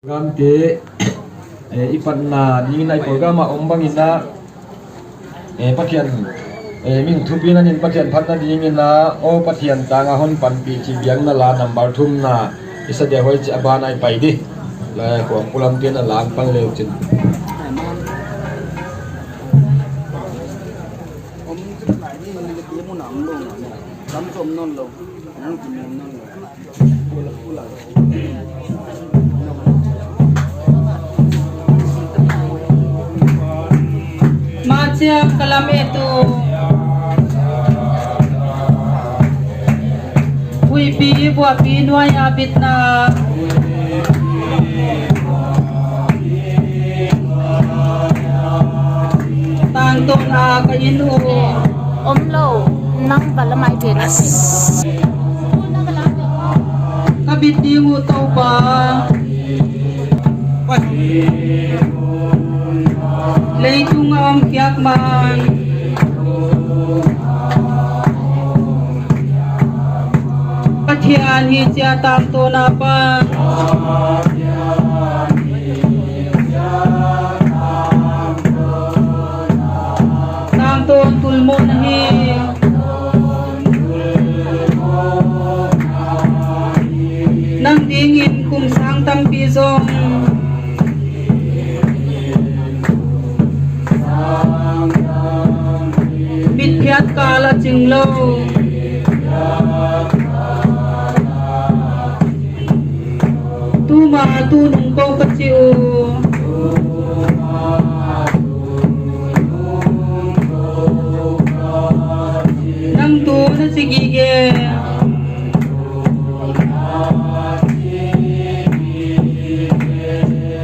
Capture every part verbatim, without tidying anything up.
Program te, eh, i patna dingin a i program a om bangin a, eh, Pathian, eh, min thupina in Pathian phatna dingin a, aw Pathian tang a hon panpih chih biakna la number thumna, i sa dia hoih chih a ban a i pai di. La khong pulam te na lang pan leu chin. Machia kalam etu. Huipi buapi nuai a bitna. Tangtawn a ka inn uh. Om lou, nang va la mai ve na. Ka bit ding uh Toupa. Leitung a om khiak man. Pathian hi chia tangtawn a pan. Tangtawn tulmon ahi. Nang dingin kum sang tampi zong. Mitphiat kal a ching lou. Tuma tunung kou ka chi uh. Nang tu na chi gige.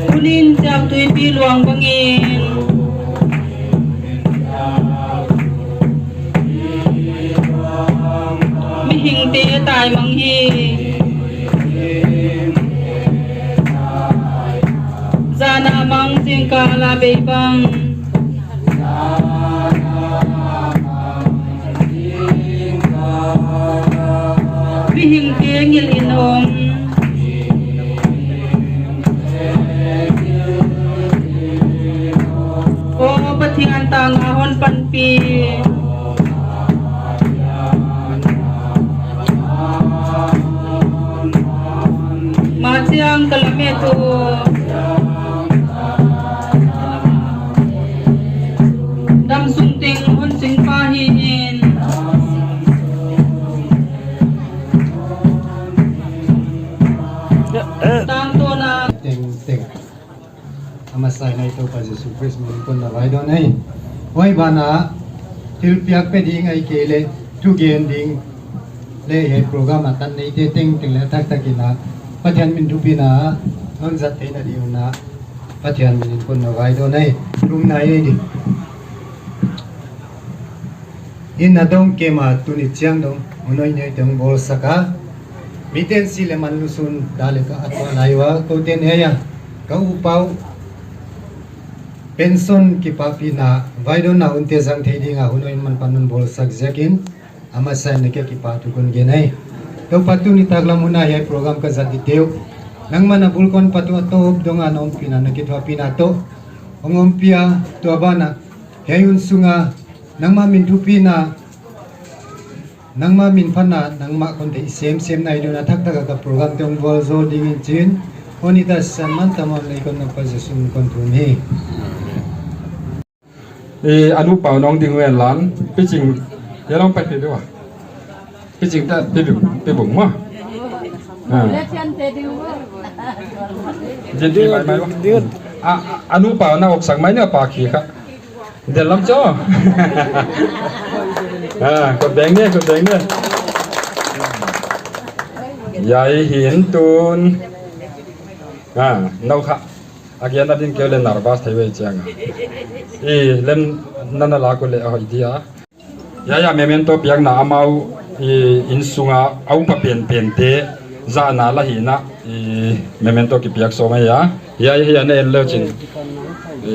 Tunin chak tuipi luang bangin. Mihingte tai mang hi. Zana mang zingkal a bei bang. Mihingte ngil in om. Aw Pathian tang a hon panpih. Machia kalam etu. Damsung teng hon sing pa hi in. Tangtawn a. Tengteng. A masa in a i Toupa Jesu Khrist min in kon na vaidawn ahi. Huai ban ah thilpiak pe ding ahihkeileh thugen ding leh hiai program a tan neite tengteng leh taktak in a Pathian min thupina hon zat theihna ding un a Pathian min in kon na vaidawn ahi. Lungna ei di. Inn a dong kei mah tuni chiang dong, hun hoih neite hon bawlsak a. Miten si leh man lusun da leh ka a tuah lai ua, kouten hiai a ka upa uh pension kipahpihna vaidawnna hunte zang thei ding a hun hoih manpha hon bawlsak ziakin, a masa in na kiang kipahthu kon gen ahi. Toupa tuni taklam hun a hiai program ka zat dingte uh. Nangmah na bul kon pat uh a toh dong a na ompihna na kithuahpihna toh hong ompih a, tua ban ah hiai hun sung a nangmah min thupina, nangmah min phatna, nangmah kon deih semsem nai ding un a taktak a ka program te hong vualzawl ding in chi'n, hon hita san man ta man leh kon na pa Jesu min kon thum hi. Eh, a nupa uh nong ding ven lan, piching, ya long pai pe be ua. Piching ta, pe bung, pe bung ma. Ah. Jadi, mai, mai, mai. Ah, a nupa uh na ok sang mai ni a pa khi kha. Del lam cho. Ah, ko deng ne, ko deng ne. Yai hin tun. Ah, nau kha. A gen a ding keu leh nervous thei ve chiang a. I lem nana la ko leh a hoih dia. Ya, ya, memento piakna amau i innsung a a upa penpente zahna la hihna i memento kipiak sawm ahi a. Hiai, hiai na en leu chin. I,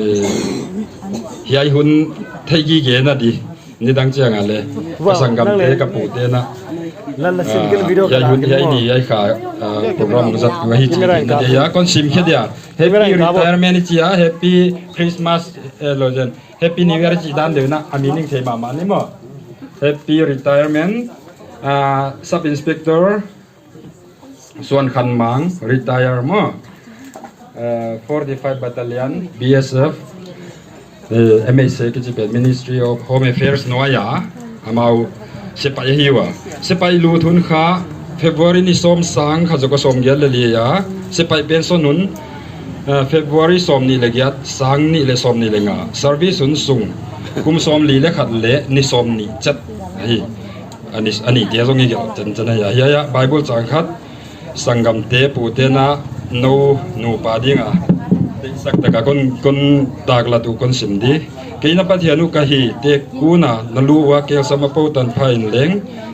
hiai hun theih gige na di. Nidang chiang a leh ka sanggamte ka pute na. Lala, ah, single video hiai ka hun, hiai ni, hiai kha, ah, program zat tu hi chi na dia, kon sim khe dia. Happy retirement chia, happy Christmas, eh, lo zen. Happy New Year chi dan deuh na, a meaning thei mahmah ni maw. Happy retirement, ah, Sub Inspector Suan Khan Mang, retire maw. Eh, forty-five Battalion, B S F, eh, M H A kichi pen, Ministry of Home Affairs nuai a, amau sepaih ahi ua. Sepaih lut hun kha February ni sawm, sang khat za kua sawmgiat leh li a. Sepaih pension hun, eh, February sawmnih leh giat, sang nih leh sawmnih leh nga. Service hun sung kum sawmli leh khat leh ni sawmnih chet ahi. Ani, ani dia zong i gelh chan chan ahi a. Hiai a Bible chang khat, sanggamte pute na, nou nupa ding a, sak taka kon, kon taklat uh kon sim di. Kei na Pathian uh ka hi, tek kuna na lu ua kelsam a pou tanpha in leng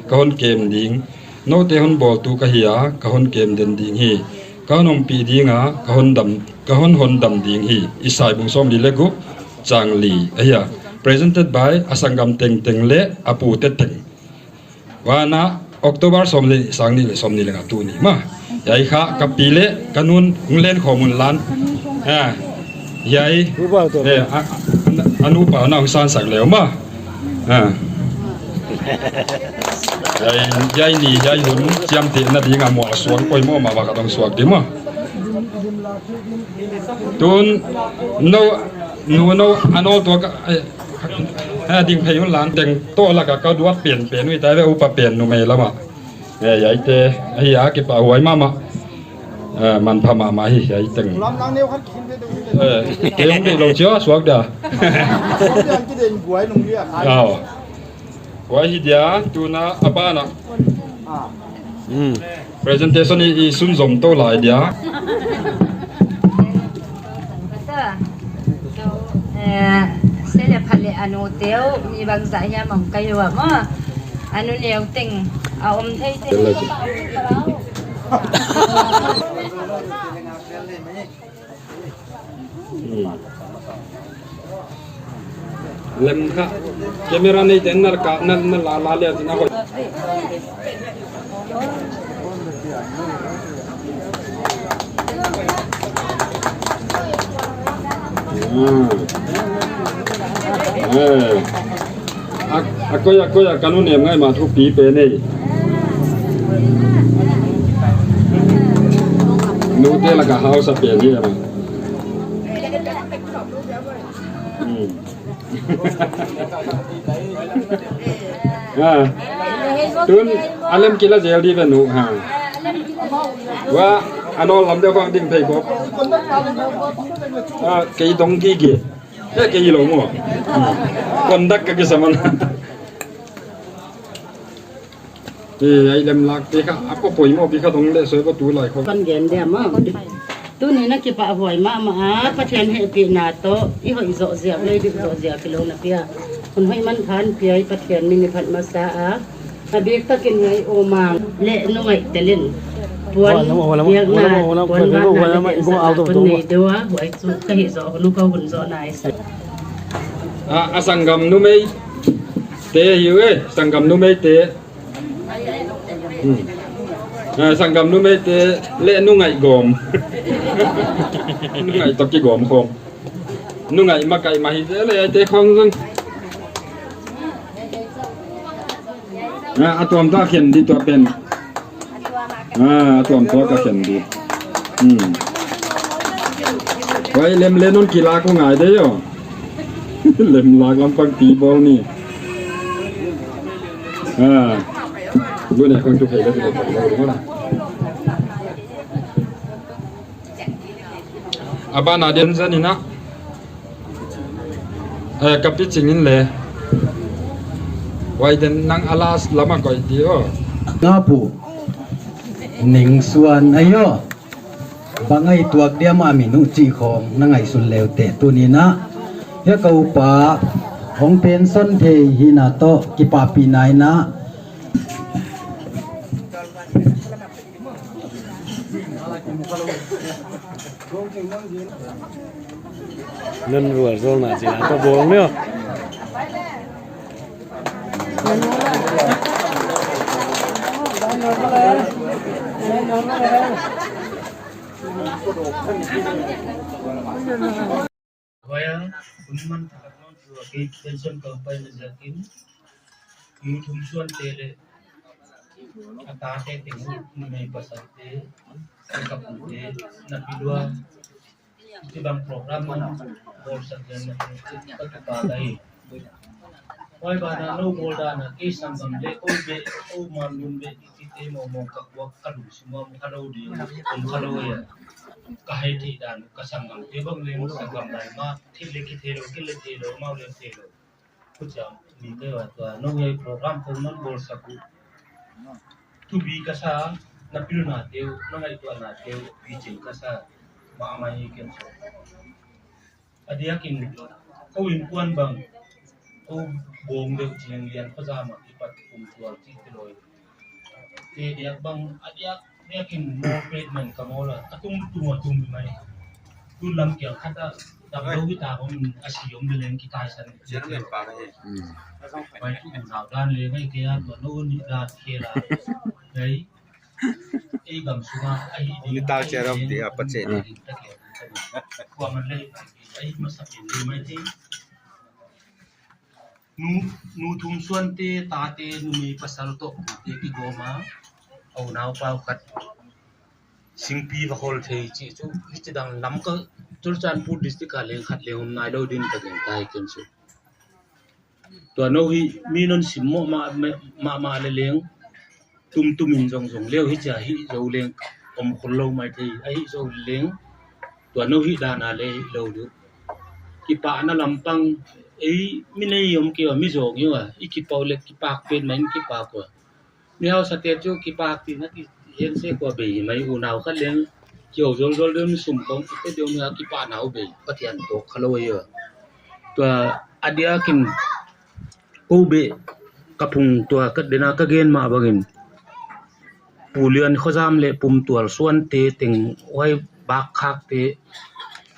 ka hon kem ding. Noute hon bawltu ka hi a, ka hon kem den ding hi. Ka hon ompih ding a, ka hon dam, ka hon hondam ding hi. Isai bung sawmli leh guk, chang li ahi a. Presented by a sanggam tengteng leh a pute teng. Huan a October sawmli, sang nih leh sawmnih leh nga tuni maw. Hiai kha ka pi leh ka nu'n hong len khawm un lan. Ah, hiai, eh, a, a, a nupa na hong sansak leh maw. Ah. Hiai, hiai ni, hiai hun chiamtehna ding a mual suang poimoh mahmah ka dong suak di maw. Tun, nou, nou, nou, a nou tua ka, eh, eh, ding phei un lan teng toh laka ka duat pen pen uh i tai ve, upa pen numei lam a. Eh, hiaite, ahi a kipahhuai mahmah. Eh, manpha mahmah hi, hiai teng. Eh, kei hong deih lou chia, suak dia. Aw. Huai hi dia, tuna a ban a. Hmm. Presentation i, i sunzom tou lai dia. Eh, se leh pha leh a nute uh, mi bangzah hiam om ka hi ua maw. A nu neu teng a om thei thei. Hmm. Lem kha. Camera neiten na ka, na, na la, la leh chin a hoih. Hmm. Eh. A, a koi a, koi a, ka nu nem ngai mah thupi pen ei. Nute laka hausa pen hi ama. Hmm. Ah. Tun a lem kila zel di ve nu ha. Huai a nou lam deuh khong ding thei ko. Ah, kei dong gige. Eh, kei lou maw. Conduct ka kisa man. Eh, hiai lem lak te kha, a poimoh pi kha dong leh soi ko tulai khong. Kon gen dia maw. Tuni na kipahhuai mahmah a, Pathian hehpihna toh, i hoih zoh ziak leh i dik zoh ziak i lou na pia. Hun hoih manpha hon pia i Pathian min i phat masa a. A biktakin ngai om a leh nungaih tel in. Puan biakna, puan biakna leh sak a kon nei deuh a, huai chu ka hih zoh hun uh ka hun zoh nai sa. A, a sanggam numeite hi uh e, sanggam numeite. Hmm. A, sanggam numeite leh nungaih gawm. Nungaih toh kigawm khawm. Nungaih makaih mah hi zel e, te khong zong. A, a tuam toh khen di tua pen. A, a tuam toh ka khen di. Hmm. Huai lem leh non kila ko ngai de yo. Lem lak lam pang ti bawl ni. A. Lu ne khong tu phei leh tu phei leh. A ban a den zan in a. Eh, ka pi ching in le. Huai den nang a last lam a koih di aw. Nga pu. Ning Suan ahi aw. Bang a i tuak diam a min uh chih khong na ngaihsun le uh teh tuni in a. Hiai ka upa hong pension thei hi na toh kipahpihna in a. Nan rual zol na chi na to bol nio. Huai a, hun man thak a kon tu a kei pension kal pai na ziakin, nu thum suante leh a tate teng, numei pasalte, a kapute, na pi lua, chibang program man bawlsak den na ka kipak ahi. Huai banah nou bawl dan a kei sanggam leh kou beh, kou manlun beh, i chite mawngmawng ka kuak ka lungsim a om kha lou ding, om kha lou ahi a. Ka hai theih dan, ka sanggamte bang leng, sanggam lai mah, thil leh kitheilou, kei leh theilou, amau leh theilou. Huchiam, mite ua tua, nou hiai program kou non bawlsak uh. Thupi ka sa, na pilna teuh, na ngaihtuahna teuh, pichin ka sa, mahmah hi ken sa. A diakin, kou innkuan bang, kou bawng deuh chiang lian khua zam a kipat kum tual chih te loi. Te diak bang, a diak, diakin mawl pet man ka mawl a, a tung tung a tung mai. Tun lam kiang khat a, dam lo hi ta om, a si om leng kitaisan. Chairman pa ka hi. Hmm. Mai tu unau dan leh ngai kei a, tua nou ni dan kei la. Ngai. Ei gam sunga, ahi ding, ni tau ahi chair of ding, the apa cek ni. Kua man leh, ahi masa pin di mai ti. Nu, nu thum suante, tate, numei pasal toh, te kigawm a, a unau pau khat. Singpi va khol thei chih chu, hichi dang lam ka, Churachandpur district a leng khat leng om nailou din ka gen tai ken chu. Tua nou hi, mi non sim mawh mah, mah, mah leh leng, tumtum in zongzong leh hichia hih zou leng, om khol lou mai thei, ahi zou leng, tua nou hih dan a leh hih lou diu. Kipahna lampang, ei, mi nei om kei ua, mi zong hi ua, i kipak leh kipak pen mai in kipak ua. Mi hausate chu kipak tina ki hen se kua bei mai unau khat leng. Kio zolzol deuh sum kong kite deuh nia kipahna uh bei. Pathian toh kha lou ahi ua. Tua a diakin kou beh ka phung tua ka dena ka gen mah bangin. Pu Lian Khawzam leh Pum Tual Suante teng huai bak khakte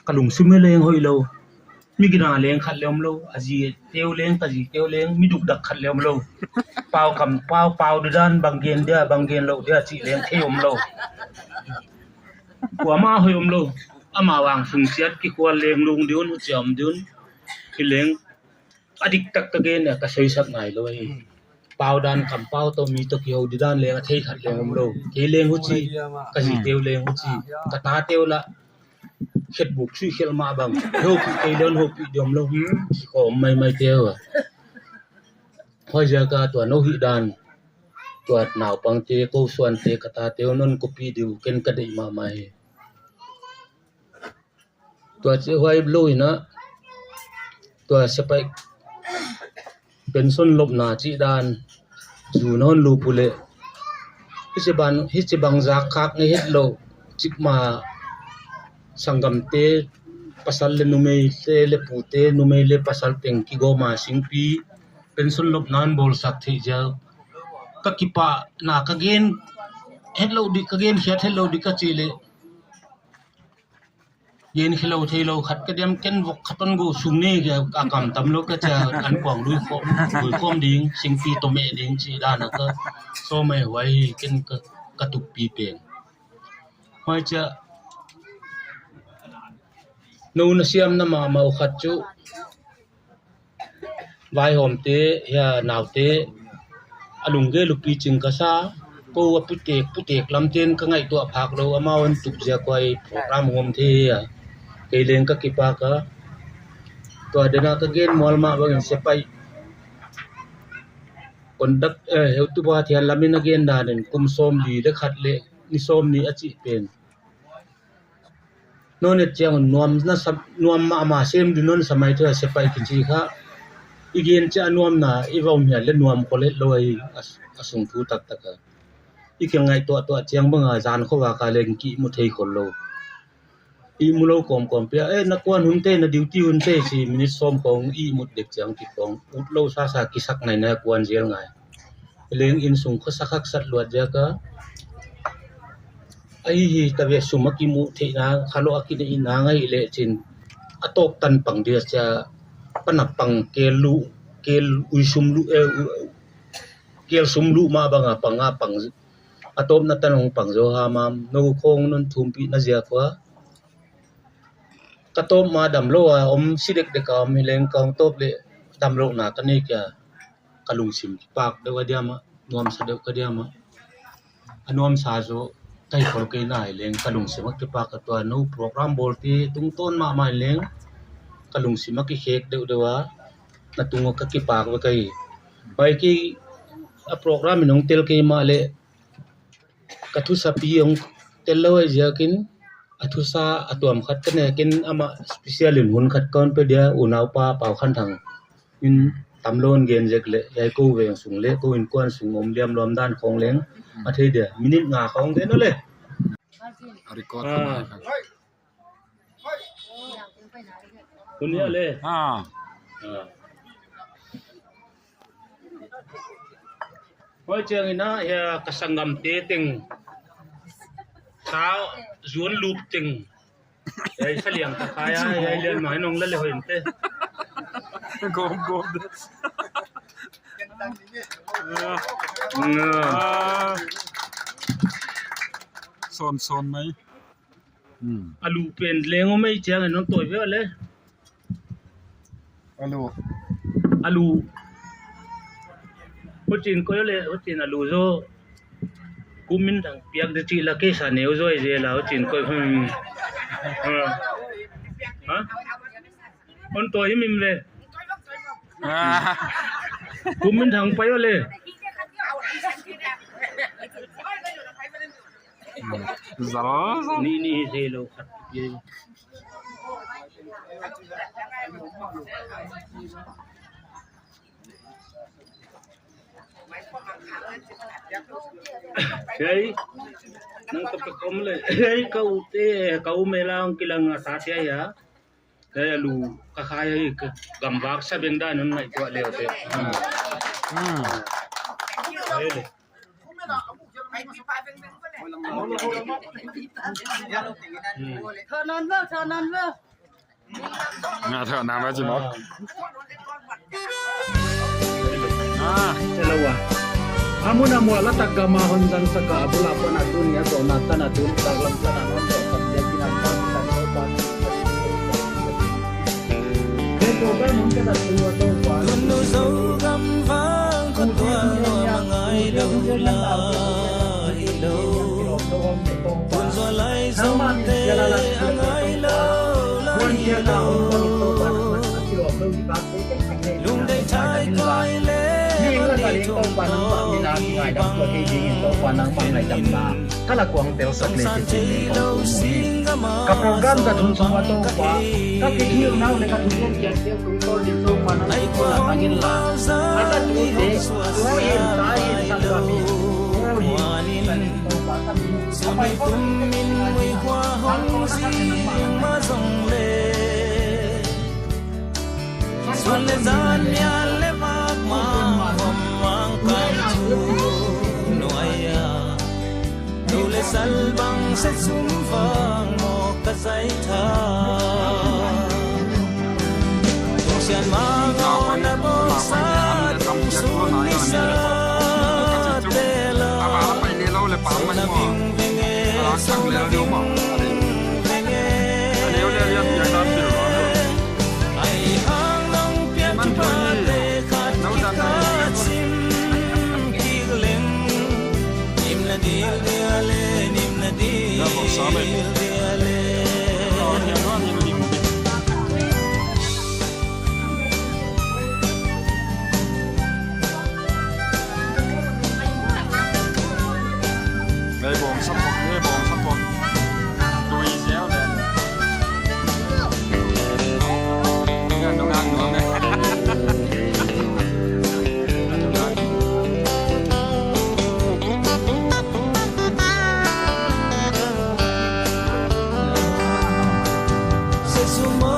ka lungsim leng hoihlou. Mi gina leng khat leng omlou, a zi teu leng, ka zi teu leng, mi dukdak khat leng omlou. Pau kam, pau, pau di dan, bang gen dia, bang gen lou dia, chih leng thei omlou. Kuamah hoih omlou. Amah vang sung siat kikhual leng lung diun, huchia om diun. Hi leng, a diktak ka gen a, ka soisak nailou ahi. Pau dan kam pau toh mi toh kihou di dan leng a thei khat leng omlou. Kei leng huchi, ka zi teu leng huchi, ka ta teu lah. Khetbuk sui khel mah bang. Houpih kei leng houpih diam lou. Hmm, kikhawm maimai teu a. Huaiziak a tua nou hih dan. Tua naupangte, kou suante, ka tate uh non copy diu, ken ka deih mahmah hi. Tua chih huai lou in a, tua sepaih pension lopna chih dan, zu non lup uleh. Hichibang, hichibang zak khak ngei hetlou, chik ma sanggamte, pasal leh numei, te leh pute, numei leh pasal teng kigawm a singpi, pension lopna bawlsak theih ziak. Ka kipahna ka gen hetlou di, ka gen khiat hetlou di ka chih leh. Gen khelou theilou khat ka diam ken vok khat hon go sum ni ka kam tamlou ka chia an kuang lui khawm, lui khawm ding, singpi toh meh ding chih dan a ka sawm mai huai ken ka, ka tukpi pen. Huai chia nou na siamna mahmah uh khat chu. Vaihawmte, hia naute, a lunggel uh pichin ka sa, kou a putek, putek lamte'n ka ngaihtuah phak lou, amau hon tuk ziak huai program hong om thei a, kei leng ka kipak a. Tua dena ka gen mual mah bangin sepaih. Conduct, eh, heutupa Thianlam in a gen dan in kum sawmli leh khat leh ni sawmnih a chih pen. Non et chiang un nuam na sa, nuam mahmah sem di non sa mai thei a sepaih kichi kha. I gen chia nuamna, i va um hial leh nuam khol hetlou ahi a, a sung thu taktak a. I kil ngaihtuahtuah chiang bang a zan khovak a leng kimu thei khol lou. I mu lou kawmkawm pia, eh, na kuan hun te, na duty hun te, chi minute sawm khong i mut dek chiang ki khong. Utlou sasa kisak nainai kuan zel ngai. Leng innsung khosak haksat luat ziak a. Ahi hi ta ve sum a kimuh theihna, khalou a kineihna ngai leh chin. A tawp tan pang dia chia, pan a pang kel luh, kel ui sum luh, eh, u-, kel sum luh mah bang a pang a pang. a tawpna tan hong pang zaw hamham, nou khong non thumpihna ziak ua. Ka tawp ma damlou a om, si dekdek a om hileng ka hong tawp leh damlouhna ka nei kei a. Ka lungsim kipak deuh a diam a, nuamsa deuh ka diam a. A nuamsa zaw ka hi khol kei nai leng ka lungsim a kipak a, tua nou program bawlte tungtawn mahmah leng ka lungsim a kikhek deuhdeuh a, na tung a ka kipak ve ka hi. Bai kei a program in hong tel kei mahleh ka thusapi hong tel lou ahih ziakin, a thusa a tuam khat ka nekin amah special in hun khat ka hon pe dia, unaupa Paukhanthang in tamlou in gen zek leh, hiai kou veng sung leh kou innkuan sung om liam luam dan khong leng a thei dia. Minute nga khong gen le. A record. Ah. Hun hia le. Ah. Ah. Huai chiangin a, hia ka sanggamte teng, sa zuan lup teng, hia sa liang ka khai a, hia lian mai nong la le hoih inte. Gom, gom. Nga. Ah. Son, son mai. Hmm. A lu pen leng om ei chiang en non toi ve le. A lu. A lu. Huchiin koi le, huchiin a lu zaw. Kum Minthang piak di chih la kei sa neu zaw ei zel a, huchiin koi. Hmm. Ha? Ha? Hon toi himhim ve. Ah. Kum Minthang pai le. Zal, zal. Ni, ni, hei lo khat. Hei, nang ka pe kom le. Hei, ka u te, ka u mela ong kilang a sa sia ya. Hei, a lu, ka khai hei, ka gamvak sa beng dan non ngai tua leu te. Hmm. Hmm. Hei le. Thawn non ve, thawn non ve. Nga thawn non ve chi mawk. Ah. Hello, ah. A mun a mual a tak gam a hon zang sak a, a bul a pan a tun, a zawn a tan a tun, taklam tan a non zawn tan, a kin a pan tan a pan. Tunu Zogam vang khuatual nuam a ngai lou lai lou. Hun zual lai zong te a ngai lou lai lou. Lungdei thai koi le mani thum nong. Ka la kuang tel sak le ki chi ni kong tung mo hi. Ka program ka thun sung a Toupa, ka kithilna uh le ka thunun kiat tel tungtawn ding Toupa nang kipahhuai in la. A ka tu te, tu in ta in sa ka mi. Tu in sa ni Toupa ka mi. Ka pai ko. Min mui hua hong zing ma zong le. Suan le zan, nial le mak, ma hom mang kan thu nuai a. Tou le sal bang se sum vang mo ka zai tha. Tung sian ma ngau na bawlsa, tung sun ni sa te la. Sa na ving ving e, sa na ving ving e. Ai hang nong piak kipak te khat kikhat sim kik leng. Nim na dil dia le, nim na dil dia le. Ei bawng sa phawk, ei bawng sa phawk. Tui ziau le. Ngan dong ngan dong le. Sesumo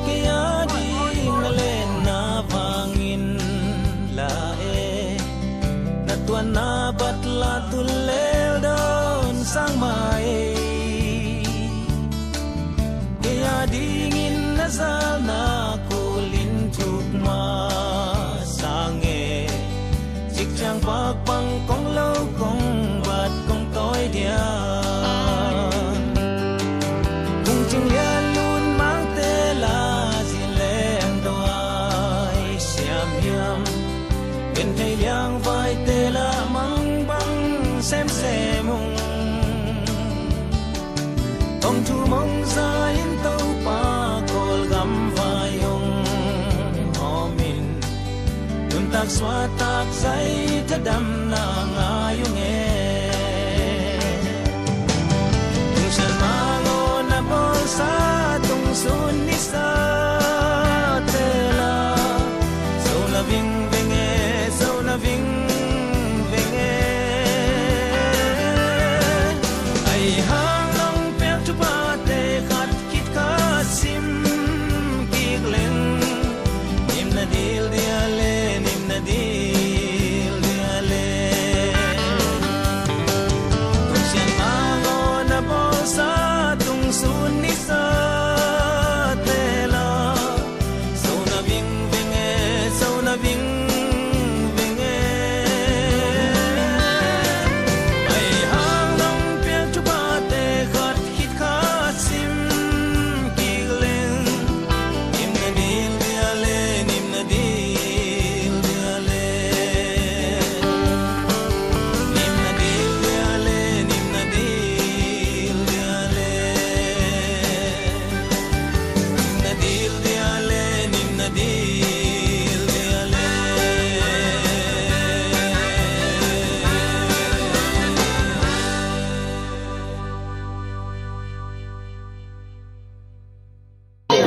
kei a ding a lenna vangin la e. Na tuanna bat la tul lel dawn sang mai. Kei a dingin na zalna kul in thuk ma sang e. Chik chang pak pang kong lou kong bat kong Hiam, genthei liangvaite lah mangbang semsem ung. Tongthu mong zain Toupa Kawlgam vai hong om in, nuntak suahtak zai thadamna ngai ung e. Tungsian mangawna bawlsa tungsun nisa te lah, zo na vingveng e, zo na vingveng e. Ahihhang nong piak thupate khat khit khat sim kik leng, nimna dil dia le, nimna dil dia le. Tungsian mangawna bawlsa tungsun nisa te lah, zo na vingveng e, zo na vingveng e. Ahihhang nong piak thupate khat khit khat sim kik leng, nimna dil dia le, nimna dil dia le. Nimna dil dia le, nimna dil dia le. Nimna dil dia le, nimna dil dia le.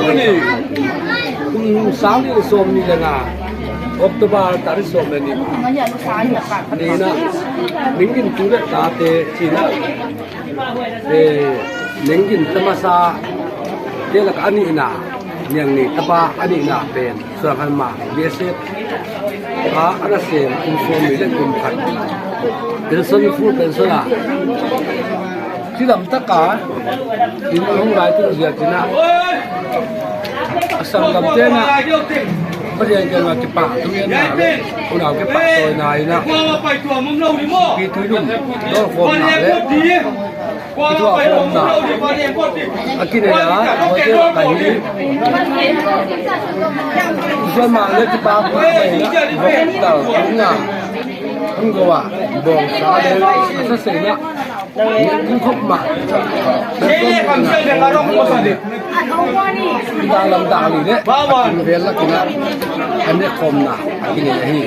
Tuni, kum sang nih leh sawmnih leh nga, October tarik sawm leh nih. Ni na, ningin tu leh tate china. Eh, ningin tamasa, te lak a nihna, niang ni tapa a nihna pen, Suanghanmang, B S F. A, ana sem, kum sawmnih leh kum khat. Pension, full pension a. Chilam taka, in hong lai tu ziak china. A sanggamte na, Pathian kiang a kipahthu ngen na le, unau kipahtawina in a. Pi Tuilum, dawr khawmna le, i tuah khawmna. A kinei a, hotel ka hi. Suanghanmang le kipahthu ngen na, vok tal, na. Hong go a, bawngsa le, a sa sei na. Kum khop mah. Dah lam dah li le. Kum vel lak in a. An ne khawmna. A kinei ahi.